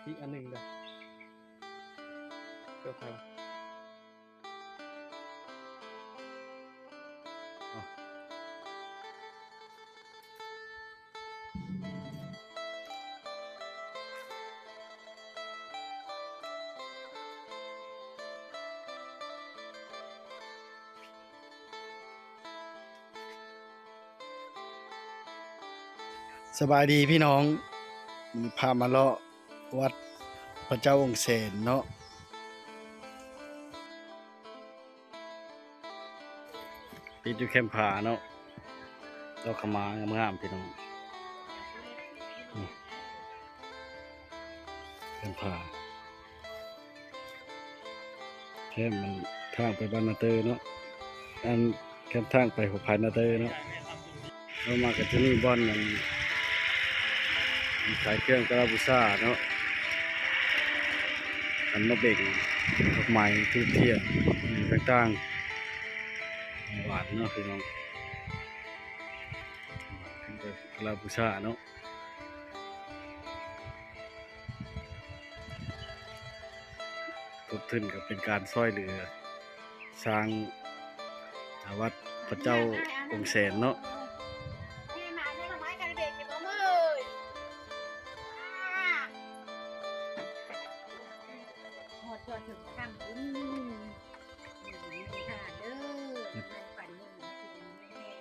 ອີກອັນໜຶ່ງເດີ ເພື່ອໃຜ? ສະບາຍດີພີ່ນ້ອງ, ມື້ນີ້ພາມາເລາະວັດພະເຈົ້າອົງແສນເນາະ. ຕິດຢູ່ແຄມຜາເນາະ, ດອກຂະມ້າງາມໆ ພີ່ນ້ອງ. ນີ້ ແຄມຜາ ແຄມມັນທາງໄປບ້ານນາເຕີເນາະ, ອັນແຄມທາງໄປຫົວພາຍນາເຕີເນາະ. ເຂົ້າມາກໍຈະມີບ່ອນອັນຂາຍເຄື່ອງກາລະບູຊາເນາະ, ອັນມາເບັງດອກໄມ້ທູບທຽນຫຍັງຕ່າງໆ ຂອງຫວານເນາະພີ່ນ້ອງ, ກາລະບູຊາເນາະ. ຕົ້ນທຶນກໍເປັນການຊ່ອຍເຫຼືອສ້າງ ອາ ວັດພະເຈົ້າອົງແສນເນາະ.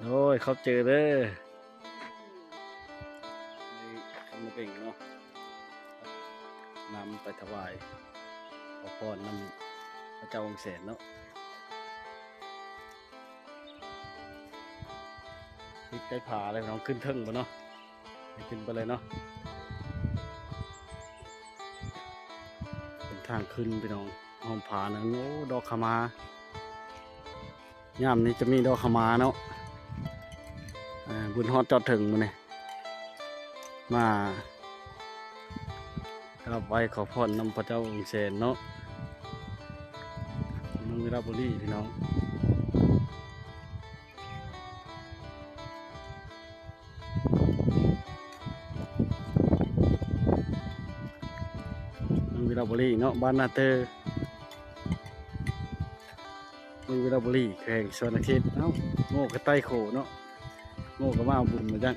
ໂອ້ຍ ຂອບໃຈເດີ. ໄດ້ຄຳມາເບັງເນາະ, ນຳໄປຖວາຍຂໍພອນນຳພະເຈົ້າອົງແສນເນາະ, ຕິດໃຕ້ຜາເລີຍພີ່ນ້ອງ. ຂຶ້ນເທິງບໍ່ເນາະ, ຂຶ້ນໄປເລີຍເນາະ. ເປັນທາງຂຶ້ນພີ່ນ້ອງ, ອ້ອມຜານັ້ນ ໂອ້ ດອກຂະມ້າ. ຍາມນີ້ຈະມີດອກຂະມ້າເນາະ, ອາ ບຸນຮອດຈອດເຖິງມື້ນີ້ ມາກາບໄຫວ້ຂໍພອນນຳພະເຈົ້າອົງແສນເນາະ, ເມືອງວິລະບູລີພີ່ນ້ອງ. ເມືອງວິລະບູລີເນາະ, ບ້ານນາເຕີ ເມືອງວິລະບູລີ ແຂວງສະຫວັນນະເຂດ. ເອົ້າ ໂງ່ກໍໄຕ່ໂຄເນາະ, ໂງ່ກໍມາເອົາບຸນມາຈັກ.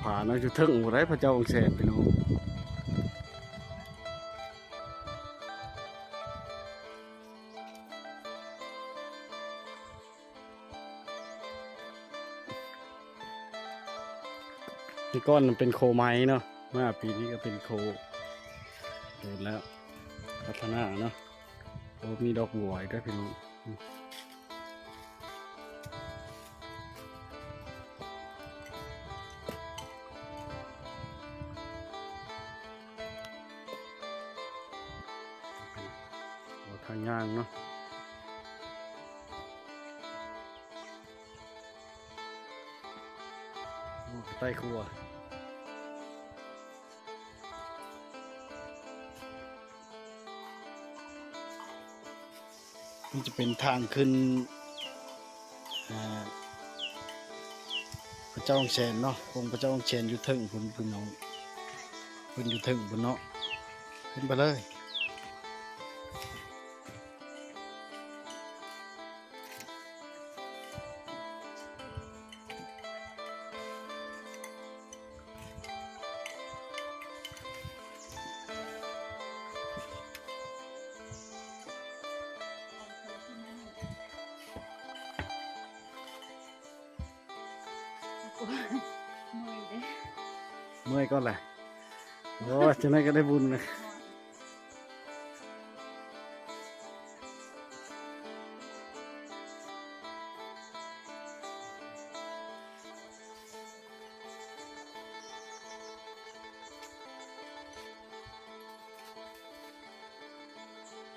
ຜາເນາະ, ຢູ່ເທິງຜູ້ໃດພະເຈົ້າອົງແສນພີ່ນ້ອງ. ແຕ່ກ່ອນມັນເປັນໂຄໄມ້ເນາະ, ມາປີນີ້ກໍເປັນໂຄປູນແລ້ວ, ພັດທະນາເນາະ. ໂອ້ ມີດອກບົວອີກເດີພີ່ນ້ອງ. ເປັນທາງຍ່າງເນາະ, ໂອ້ ໃຕ້ຂົວ. ມັນຈະເປັນທາງຂຶ້ນ ອ່າ ພະເຈົ້າອົງແສນເນາະ, ອົງພະເຈົ້າອົງແສນຢູ່ເທິງພຸ້ນພີ່ນ້ອງ, ເພິ່ນຢູ່ເທິງພຸ້ນເນາະ, ຂຶ້ນໄປເລີຍ. ໂອ້ຍ ເມື່ອຍເດ້ ເມື່ອຍກ່ອນແຫຼະ. ໂອ້ຍ ຈັ່ງໃດກໍໄດ້ບຸນນະ.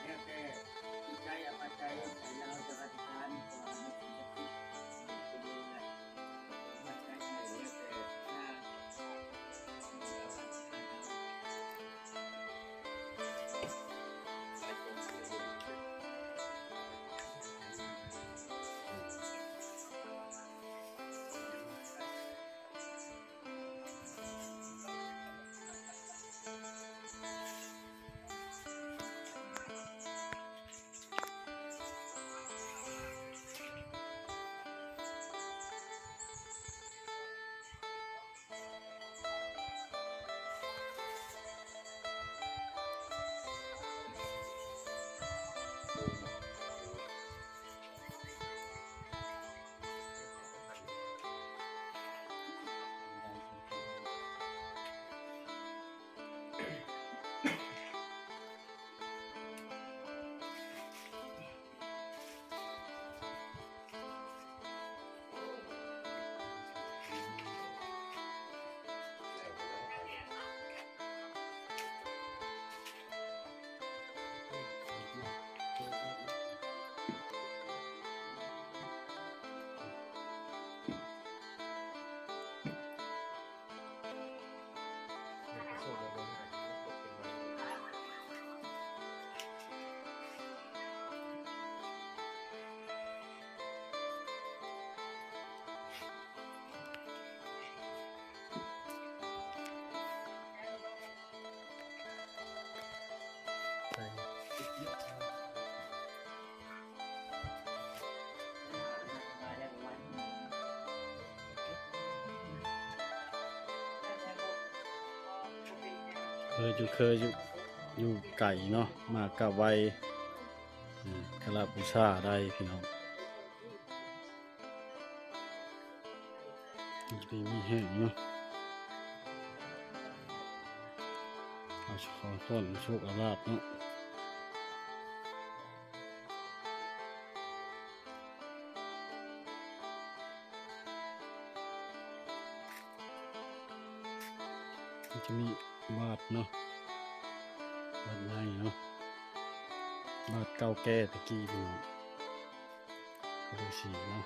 ແລ້ວແຕ່ຈິດໃຈ ອາ ປັດໄຈ ໃຜລາວຈະອະທິຖານ ເພາະວ່າມັນເປັນສັກສິດ ເປັນເລື່ອງໃຫຍ່ ມັນໄດ້ໃຫ້ແລ້ວແຕ່ນາ ເອີ ອາ ອະທິຖານເອົາ. ເອີ ຢູ່ເຄີຍ ຢູ່ ຢູ່ໄກເນາະ ມາກາບໄຫວ້ ອືມ ກະລາບບູຊາໄດ້ພີ່ນ້ອງ. ຢູ່ດີມີແຮງເນາະ ເອົາ ຂໍພອນໂຊກເອົາລາບເນາະ. ມັນຈະມີບາດເນາະ ບາດໃຫຍ່ເນາະ ບາດເກົ່າແກ່ແຕ່ກີ້ພີ່ນ້ອງ ກະດູສີເນາະ.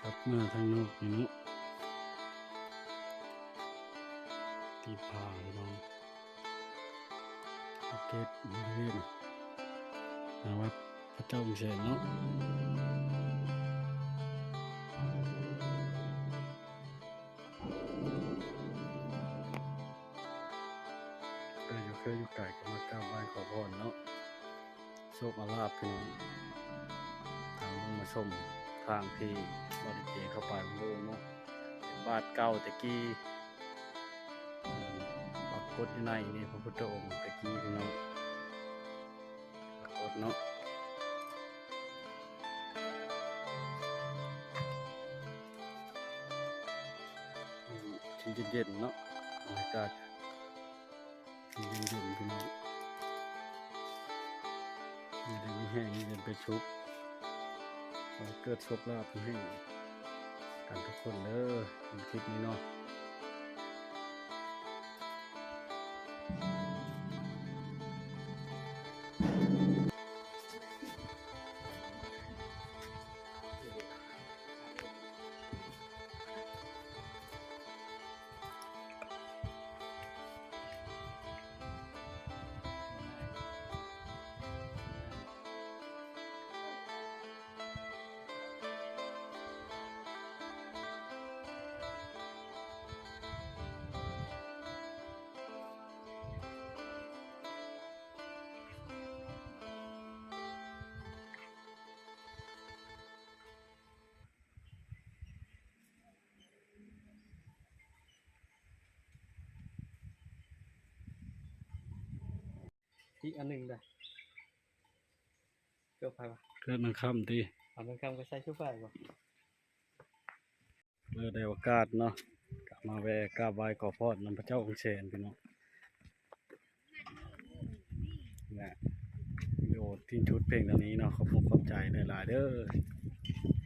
ກັບມາທາງນອກນີ້ເນາະ ຕີນຜາພີ່ນ້ອງ. ເຂດບໍລິເວນໜ້າວັດພະເຈົ້າອຸງແສນເນາະ. ເອີ ຢູ່ເຄີຍຢູ່ໄກກໍມາກາບໄຫວ້ຂໍພອນເນາະ ໂຊກເອົາລາບພີ່ນ້ອງ. ທາງລົງມາຊົມທາງທີ່ບໍ່ໄດ້ເຈເຂົ້າໄປເບິ່ງເນາະ ເປັນບາດເກົ່າແຕ່ກີ້ ປາກົດຢູ່ໃນນີ້ ພະພຸດທະອົງແຕ່ກີ້ພີ່ນ້ອງ ປາກົດເນາະ. ອືມ ເຢັນໆ ເນາະ ບັນຍາກາດເຢັນໆ ພີ່ນ້ອງ ຢູ່ດີມີແຮງ ຢູ່ເຢັນເປັນສຸກ ຂໍໃຫ້ເກີດໂຊກລາບໃຫ້ກັນທຸກຄົນເດີ ໃນຄລິບນີ້ເນາະ. ອີກອັນໜຶ່ງເດີ ເກີບໃຜວະ? ເກີບນາງຄຳຕິ? ເອົານາງຄຳກໍໃສ່ຊຸດໄປບໍ່? ເອີ ໄດ້ໂອກາດເນາະ ກໍມາແວ່ກາບໄຫວ້ຂໍພອນນຳພະເຈົ້າອົງແສນພີ່ນ້ອງ. ແລະ ວິດີໂອສິ້ນສຸດພຽງເທົ່ານີ້ເນາະ ຂອບອົກຂອບໃຈຫຼາຍໆເດີ.